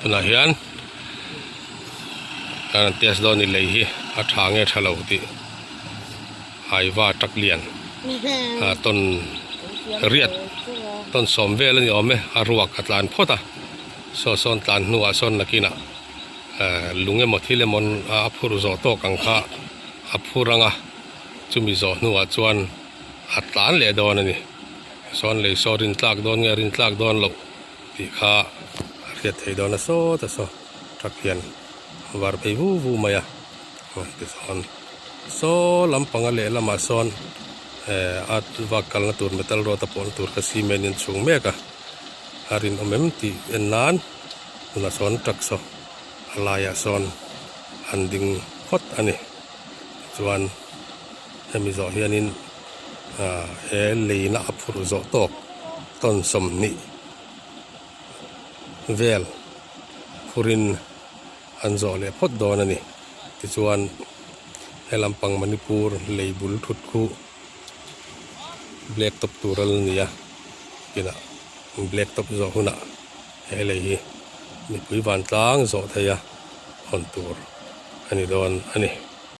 Tunah hian an test dawn ni lei hi a tha nge tha lo tih aiva truck lian ah tawn riat tawn sawm vel a ni awm e a ruak a tlan phawt a saw sawn tlan hnuah sawn nakinah eh lung emaw thil emaw a phurh zawh tawk ang kha a phur ang a chumi zawh hnuah chuan a tlan leh dawn a ni sawn lei saw rin tlak dawn nge rin tlak dawn loh. Tih kha a hriat theih dawn a sawt a saw truck hian a var phei vu vu mai a tichuan saw lampanga lehlamah sawn eh a vak kalna tur metal road a pawhna tur kha cement in chhung mek a a rinawm em tih en nan tunah sawn truck saw a laiah sawn an ding phawt a ni tichuan hemi zawh hianin ah he leina a phurh zawh tawk tawn 20 vel phurin an zawh leh phawt dawn a ni. Tichuan he lampang Manipur lei bul thut khu black top tur a la ni a, kinah black top zawh hunah he lei hi mipui vantlang zawh theih a hawn tur a ni dawn a ni.